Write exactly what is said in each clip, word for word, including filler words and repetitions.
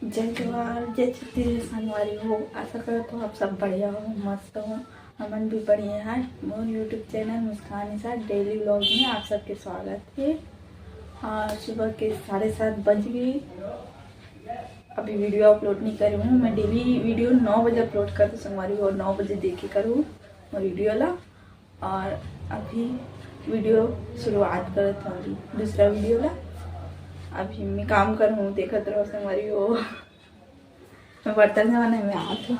जय जोहार, जय छत्तीसगढ़ संगवारी हो। आशा करत हो आप सब बढ़िया हो, मस्त हो। हमन भी बढ़िया है। मोर YouTube चैनल मुस्कान निषाद डेली व्लॉग में आप सबके स्वागत है। और सुबह के साढ़े सात बज गए, अभी वीडियो अपलोड नहीं करे हूँ। मैं डेली वीडियो नौ बजे अपलोड करती हूँ संगवारी हो, नौ बजे देखे करूँ मोर वीडियो ला। और अभी वीडियो शुरुआत करत हूँ अभी दूसरा वीडियो ला। अभी मैं काम कर हूँ, देखत रहो संगवारी हो। मैं बर्तन जमाने में आती हूँ।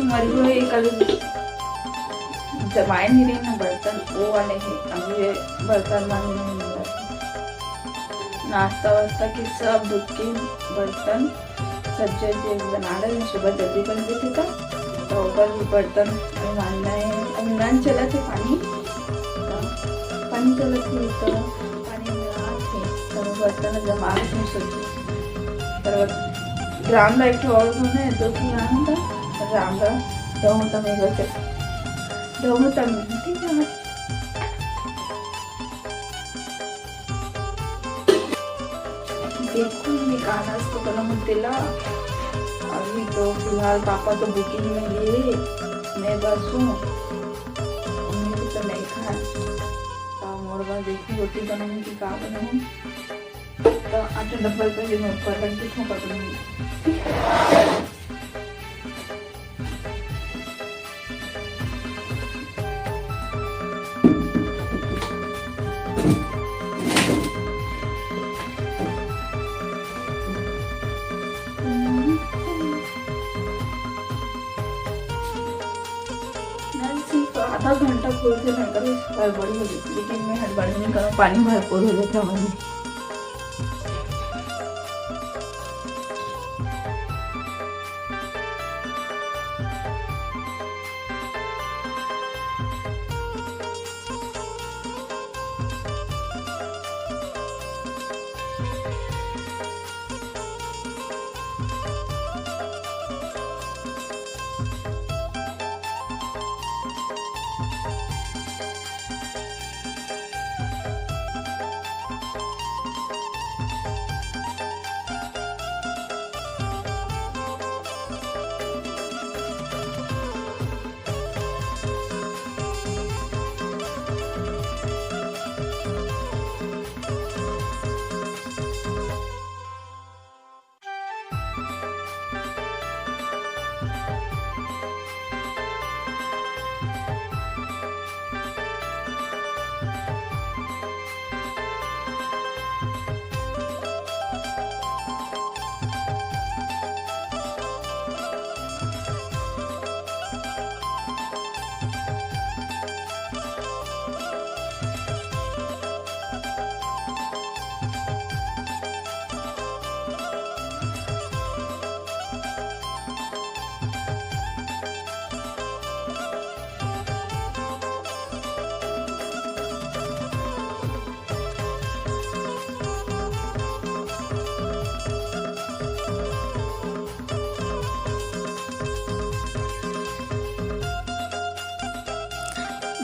मरी हुई कल जमाए नहीं रही ना बर्तन, वो वाले ही। अभी ये बर्तन मांजने में लगा। नाश्ता वास्ता के सब धुल के बर्तन, सब्जी उब्जी बना रहे हैं। सुबह जल्दी बन गई थी तो, तो ओकर भी बर्तन अभी मांजना है। अभी नल चला थे पानी, तो पानी चला थे तो पानी में आ थे, तो बर्तन जमा के सोची। पर राम ला एक ठो और धोना है, दो ठो राम ला, राम ला दो तम एक बचे, दो तम ठीक है। देखो, मैं का नाश्ता बनाऊँ तेला। अभी तो फिलहाल पापा तो बुकिंग में गए, मैं बस हूँ, मम्मी को तो नहीं खाए। तो मोर बस देखो, रोटी बनाऊँ कि का बनाऊँ। तो आटा डब्बल पहले मैं ऊपर रख देती हूँ, पकड़ूंगी। नल सिर्फ आधा घंटा खोल के मैं कभी हड़बड़ी हो जाती, लेकिन मैं हड़बड़ी नहीं करूँ, पानी भरपूर हो जाता हमारे।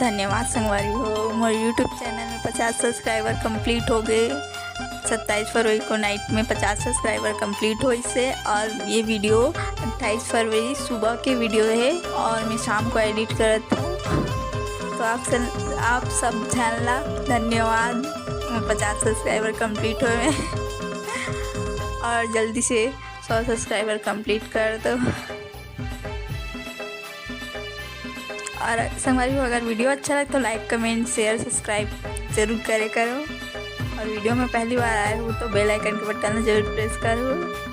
धन्यवाद संगवारी हो, मोर YouTube चैनल में पचास सब्सक्राइबर कंप्लीट हो गए। सत्ताईस फरवरी को नाइट में पचास सब्सक्राइबर कंप्लीट होइस हे और ये वीडियो अट्ठाईस फरवरी सुबह के वीडियो है और मैं शाम को एडिट करत हूँ। तो आप सब, आप सब झन ला धन्यवाद, पचास सब्सक्राइबर कंप्लीट होए में और जल्दी से सौ सब्सक्राइबर कंप्लीट कर दो। और संगवारी हो, अगर वीडियो अच्छा लगे तो लाइक, कमेंट, शेयर, सब्सक्राइब जरूर करे करो। और वीडियो में पहली बार आए हो तो बेल आइकन के बटन ला जरूर प्रेस करो।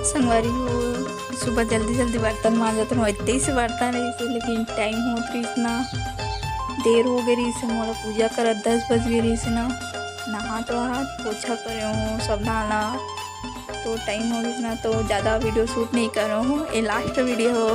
संगवारी हो, सुबह जल्दी जल्दी बर्तन मांजत रहूं, इतने से बर्तन रहिस हे, लेकिन टाइम होत रहिस ना, देर हो गे रहिस हे, मोला पूजा करत दस बज गे रहिस हे ना। नहात वहात पोछा करे हूँ सब नहाना, तो टाइम हो गिस ना, तो ज़्यादा वीडियो शूट नहीं करे हूँ। ये लास्ट वीडियो हो,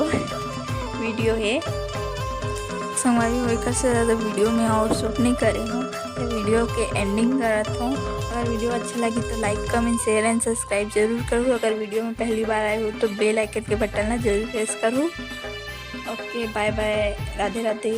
वीडियो है संगवारी हो, एकर से ज़्यादा वीडियो में और शूट नहीं करे हूँ। तो वीडियो के एंडिंग करत हूँ। अगर वीडियो अच्छा लगी तो लाइक, कमेंट, शेयर एंड सब्सक्राइब जरूर करूँ। अगर वीडियो में पहली बार आए हो तो बेल आइकन के बटन ला जरूर प्रेस करूँ। ओके, बाय बाय, राधे राधे।